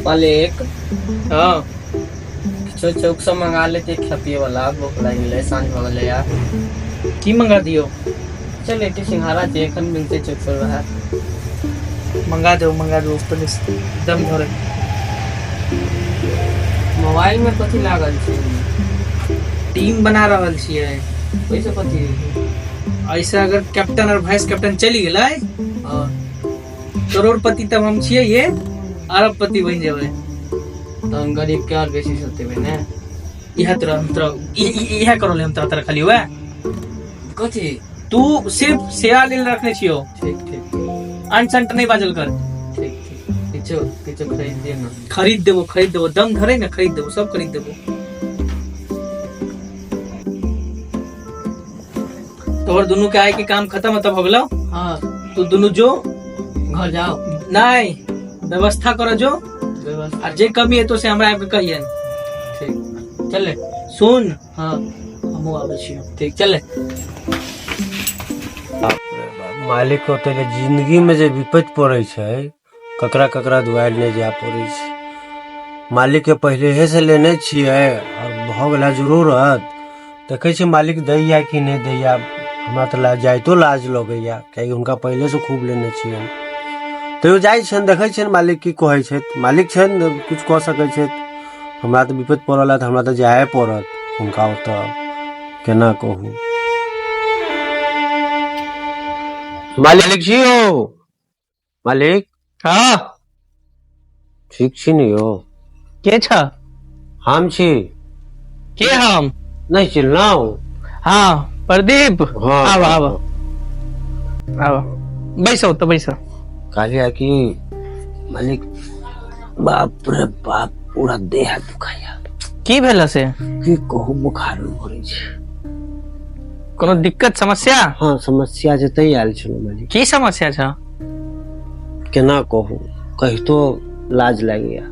मालिक। हाँ। किछो चौक से मंगा लेते खपिए वाला, भूख लागि गेलै, साँझ भऽ गेलै यार। की मंगा दियो? चल लिट्टी सिंघाड़ा जे एखन मिलते चौक पर वएह मंगा दो, मंगा दो पहिले दम धरे। मोबाइल में कथी लागल छै? टीम बना रहल छियै। ओहिसँ कथी? ऐसे अगर कैप्टन और वाइस कैप्टन चलि गेलै हँ। करोड़पति तब हम छियै, ये अरबपति बनि जेबै। तहन गरीब के और बेसी सतेबै ने। इएह तोरा हम तोरा इएह करल हम तोरा तोरा खाली वएह। कथी? तू सिर्फ सेवा लेल रखने छियो। ठीक ठीक। अंट संट नहीं बाजल कर। ठीक ठीक। किछो किछो खरीद दियौ ने। खरीद देबो, खरीद देबो, दम धरे ने, खरीद देबो, सब खरीद देबो। तोहर दुनू के आय के काम खत्म तब हो गेलो। हाँ। तू दुनू जो घर जाओ। नहीं, व्यवस्था करो जो। व्यवस्था। आ जे कमी हेतो से हमरा आबि के कहियन। ठीक, चले। सुन। हाँ। हमहूँ आबै छियौ। ठीक, चले। मालिक ओते के जिंदगी में जे विपत्ति पड़ै छै, ककरा ककरा दुआरि नहि जाय पड़ै छै। मालिक के पहिले से लेने छियै और भऽ गेला जरूरत, देखै छियै मालिक दैया कि नहि दैया। हमरा तऽ जाइतो लाज लगैया, कियाकि हुनका पहिले से खूब लेने छियनि। तैयो जाइ छियनि, देखै छियनि मालिक की कहै छथि। मालिक छनि, किछु कऽ सकै छथि। हमरा तऽ विपत्ति पड़ल है तऽ हमरा तऽ जाए पड़त हुनका ओतऽ, केना कहू। मालिक जी यौ, मालिक। हाँ। ठीक छी ने यौ? के छ? हम छी। के हम? नहीं चिल्लाऊ। हाँ प्रदीप। हाँ। आब आब आब, बैसो तो बैसो। कहलियै कि मालिक, बाप रे बाप, पूरा देह हाथ दुखाइया। की भेल से? की कहू, बुखार भरै छै। कोनो दिक्कत समस्या? हाँ, समस्या छै तै आयल छलहुँ मालिक। की समस्या छ? केना कहू, कहितो लाज लागैया।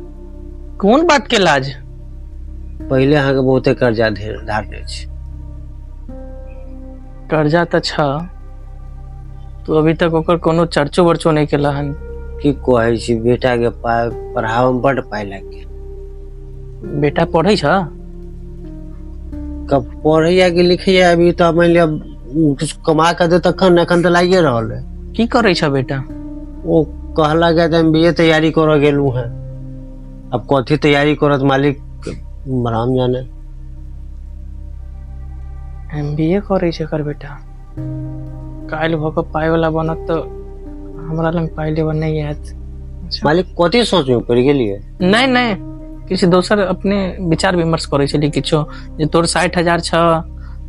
कोन बात के लाज? पहिले अहाँके बहुते कर्जा धारने छी। कर्जा तऽ छ, तू अभी तक ओकर कोनो चर्चो वर्चो नहि केला हन। की कहै छी, बेटा के पाइ पढ़ाबऽ मे बड्ड पाइ लागि गेल। बेटा पढ़ै छ? कब पढ़ैया कि लिखैया, अभी तऽ मानि लिअ किछु कमा कऽ दे तखन ने, एखन तऽ लागिए रहल है। की करै छ बेटा? ओ कहलक तऽ एम बी ए तैयारी करऽ गेलहुँ हेँ। अब कथी तैयारी करत मालिक राम जाने। एम बी ए करै छै एकर बेटा। काल्हि भऽ कऽ पाइ वाला बनत तऽ हमरा लग पाइ लेबऽ नहि आयत। मालिक, कथी सोच में पड़ि गेलियै? नहि नहि, किछु दोसर अपने विचार विमर्श करै छली किछो जे तोर 60,000 छ,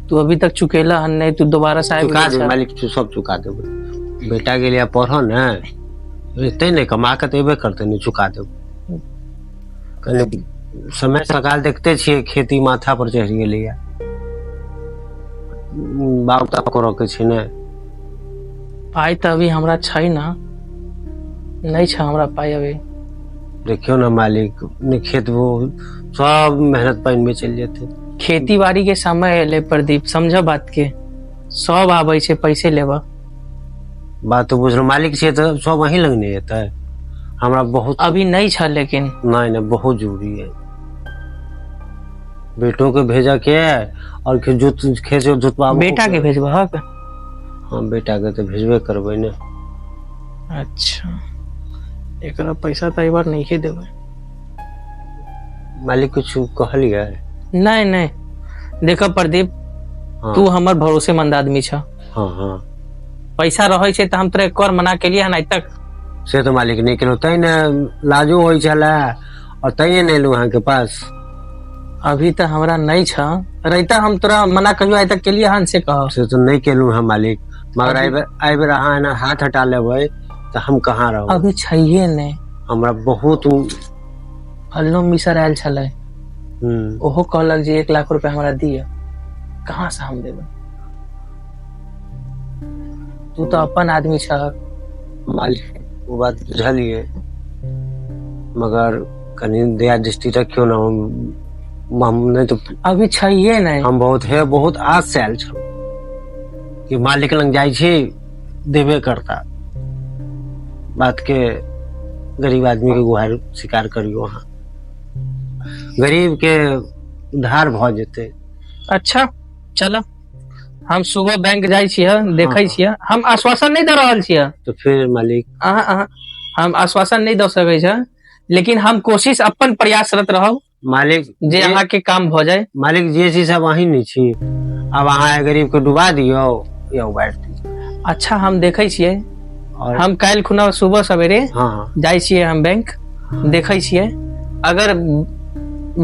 तू अभी तक चुकेला हन नहि, तू दोबारा साहब चुका देबै मालिक, सब चुका देबै। बेटा गेलियै पढ़ऽ ने, एतै ने कमा कऽ तऽ एबे करतै ने, चुका देबै। कनि समय सकाल देखते छियै, खेती माथा पर चढ़ि गेलैया, बाप ताप करऽ के छै ने। पाइ तऽ अभी हमरा छै ना, नहि छै हमरा पाइ अभी। देखियौ ने मालिक, ने खेत वो सब मेहनत पानि में चलि जेतै। खेती बाड़ी के समय एलै प्रदीप, समझ बात के, सब आबै छै पैसे लेबऽ। बात तऽ बुझलहुँ मालिक, छियै तऽ सब अहीं लग नहि एतै। हमरा बहुत अभी नहि छ लेकिन। नहीं नहीं, बहुत जरूरी है बेटो के भेजऽ के और जोत खेत जोतवा। बेटा के भेजबहक? हाँ, बेटा के तऽ भेजबे करबै ने। अच्छा, एकरा पैसा तऽ एहि बार नहीं देबै। मालिक, कुछ कहलियै? नहीं नहीं, देखो प्रदीप। हाँ। तू हमर भरोसेमंद आदमी छ। हाँ हाँ। पैसा रहै छै तऽ हम तोरा एक मना केलियै हन आइ तक? से तऽ मालिक नहि केलहुँ, तैं ने लाजो होइ छलै और तैं नहि एलहुँ अहाँके पास। अभी तऽ हमरा नहि छ, रहिता हम तोरा मना कहियो आइ तक केलियै हन से कह। से तऽ नहि केलहुँ हँ मालिक, मगर एहि बेर एहि बेर अहाँ एना हाथ हटा लेबै तऽ हम कहाँ रहब? अभी छैहे नहि। हमरा बहुत फल्लो मिसर आयल छलै। ओहो कहलक जे 1 लाख रुपया हमरा दिअ, कहाँ से हम देबै? तू तऽ अपन आदमी छह। मालिक, ओ बात बुझलियै, मगर कनि दया दृष्टि रखियौ ने, हम नहि तऽ अभी छैहे नहि। हम बहुत हे बहुत आस से आयल छलहुँ कि मालिक लग जाइ छी, देबे करता। बातके गरीब आदमीके गुहार स्वीकार करियौ। अहाँ गरीबके उद्धार भऽ जेतै। अच्छा चलो, हम सुबह बैंक जाइ छियै, देखै छियै। हम आश्वासन नहि दऽ रहल छियै। तऽ फेर मालिक, अहाँ अहाँ हम आश्वासन नहि दऽ सकै छै, लेकिन हम कोशिश अपन प्रयासरत रहब मालिक जे अहाँके काम भऽ जाय। मालिक, जे चीज सब अहीं नहि छी, आब अहाँ गरीबके डुबा दियौ या उबारि दियौ। अच्छा, हम देखै छियै। आओर हम काल्हि खुना सुबह सवेरे हँ हँ जाइ छियै हम बैंक, देखै छियै, अगर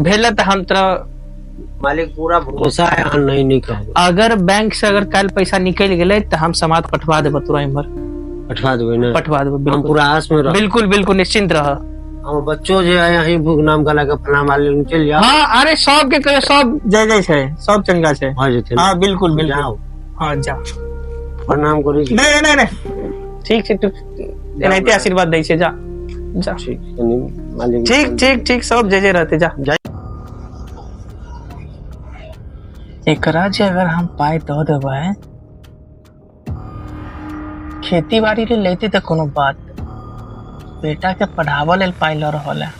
भेल तऽ हम तोरा मालिक, पूरा भरोसा है, अहाँ नहीं नहीं कहबै। अगर बैंक से अगर काल्हि पैसा निकलि गेलै तऽ हम समाद पठवा देबै तोरा इम्हर। पठवा देबै ने? पठवा देबै। हम बिल्कुल। पूरा आस में रह बिल्कुल बिल्कुल, निश्चिंत रह। हम बच्चो जे है यहीं भूख नाम का लगा फलां मालिक चलि जाओ। हाँ, अरे सबके कहियो सब जय जय छै, सब चंगा छै। भऽ जेतै ने? हाँ, बिल्कुल बिल्कुल। जाओ। हाँ, जा। प्रणाम करै छी। नहीं नहीं नहीं, ठीक छै, तू एनाहिते आशीर्वाद दै छै, जा जा। ठीक, कनि मालिक। ठीक ठीक ठीक, सब जे जे रहते, जा। जा। एकरा जे अगर हम पाइ दऽ देबै, खेती बाड़ी ले लेते तऽ कोनो बात, बेटा के पढ़ाबऽ लेल पाइ लऽ रहल है।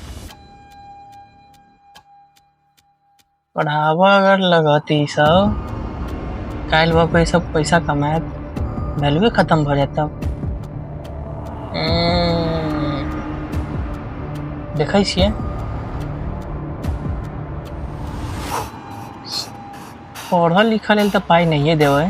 पढ़ाबऽ अगर लगत ई सब, काल्हि भऽ कऽ ई सब पैसा कमायत, वैल्यूए खत्म भऽ जायत तब। देखै छियै, पढ़ल लिखल लेल तऽ पाइ नहिए देबै।